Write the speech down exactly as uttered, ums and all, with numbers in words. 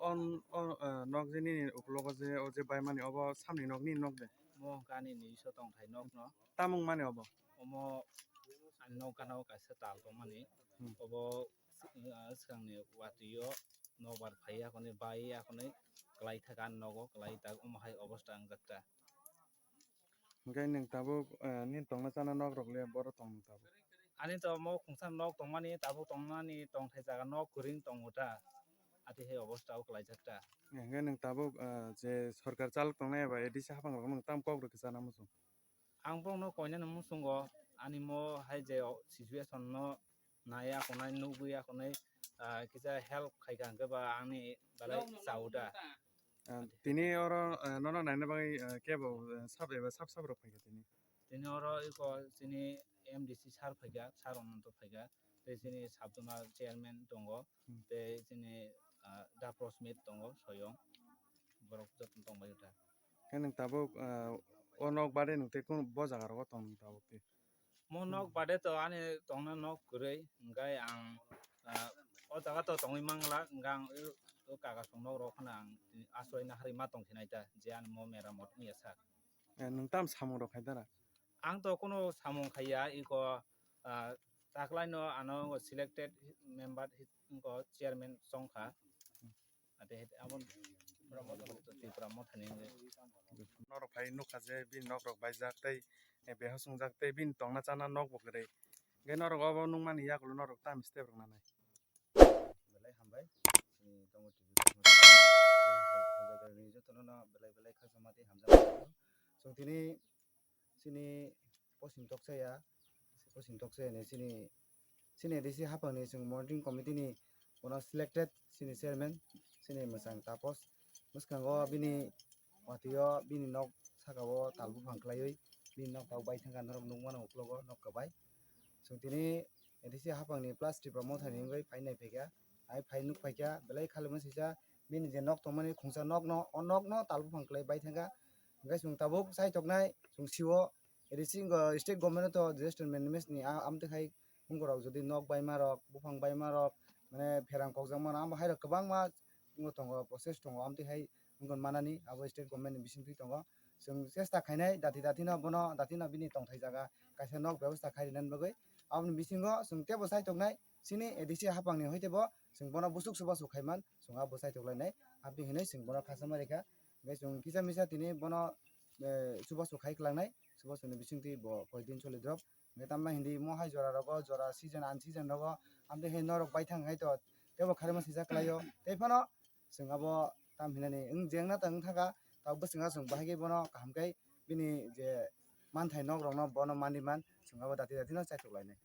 O, o, eh, nok je nini uklogo je, o je baimani obo samni nok, nini nok de? Mo hwnkhe ani nijiso tongthai nok no. Tamo wngmani obo? Omo ani nok gana o kaisa tal tongmani. Hmm. Obo, ah, swkangni watwi o nokbar phai ya hwnwi bai ya hwnwi kwlai thaka nogo kwlai tak omo hai obosta wngjak ta. Hwnkhe nwng tabuk, eh, nini tongna chana nok rok le boro tong nwng tabuk? Ani to mo khungsa nok tongmani tabuk tongmani tongthai jaga nok kwrwi tongo ta. Ati hai obosta o kwlaijak ta. Hwnkhe nwng tabuk, eh, je sorkar chalok tongnai eba A D C haphang rok nwng tam kok rwkhe chana muchung? Ang borokno koinani muchungo ani mo hai je o situation no naiya hwnwi nugwi ya hwnwi, ah, kisa help khaika hwnkhe ba ani belai chao da. Ah, tini oro, ah, nono naina bagwi, ah, kebo, ah, sab eba sab sab rok phaikha tini? Tini oro iko chini M D C sir phaikha, sir Ananto phaikha, tei chini sub zonal chairman tongo, hmm, tei chini, ah, Dapros Mit tongo, soyong, borok joto tongbai kha. Khe nwng tabuk, ah, o nok bade nwng tei kunu bo jaga rogo tong nwng tabuk tei? Mo nok bade to ani tongna nok kwrwi, hwnkhe ang, ah, o jaga to tongwi mangla, hwnkhe ang o, o kagasong nok rok phano ang aswk nahari ma tongkhe nai ta, je ani mo meramot wngya sak. Eh, nwng tam samung rok khai dara? Ang to kunu samung khaiya, iko, ah, taklaino ano selected member hi-, iko chairman chongkha. Ate hete abon Tipra Motha ni wngwi. Norok phai nukha je bini nok rok baijak tei, eh, behos wngjak tei bini tongna chana nok bo kwrwi. Hwnkhe norok obo nukmani yagulo norok tam step rok nanai. Belai hambai. Chini Tongo T V jotono no belai belai khakchangma tei hamjakma. Chwng tini chini posim toksa ya, posim toksa ya ni chini, chini A D C haphang ni chwng monitoring committee ni bono selected chini chairman, chini mwchang Tapos. Bwskango bini watwi o bini nok saka o tal buphang kwlaiwi bini nok tabuk bai thangkha, norok nukmano uklogo nok kwbai. Chwng tini A D C haphang ni plus Tipra Motha ni wngwi phai nai phaikha, ai phai nuk phaikha, belai khalimo sisa bini je nok tongmani khungsa nok no, o nok no tal buphang kwlai bai thangkha. Hwnkhe chwng tabuk chaithoknai, chwng sio, A D C wngkha state government to disaster management ni, a-, amtwi khai wngkorok jodi nok baima rok, buphang baima rok, mane pherang kokjakma rok, amo hai rok kwbangma wngwi tongo, process tongo, amtwi hai wngkha manani abo state government ni bisingtwi tongo. Chwng chesta khainai dati dati no bono, dati no bini tongthai jaga kaisa nok bebosta khai rinani bagwi. Aboni bisingo chwng teibo chaithoknai chini A D C haphang ni hoi teibo chwng bono busuk chubachu khaiman, chwng abo chaithok lainai. Aboni hinwi chwng bono khachama rikha. Hwnkhe chwng kisa misa tini bono, eh, chubachu khai kwlangnai. Chubachu ni bisingtwi bo koi din choli drop. Hwnkhe tamna hindi mo hai jora rogo, jora season, unseason rogo, amtwi hai norok bai thang hai to teibo kharima sijak kwlaio. Tei phano chwng abo tam hinani wng jengna tang wng thaka, tabuk bwswk no chwng bahai khe bono kaham khe bini je manthai nok rok no bono manwi man, chwng abo dati dati no chaithok lainai.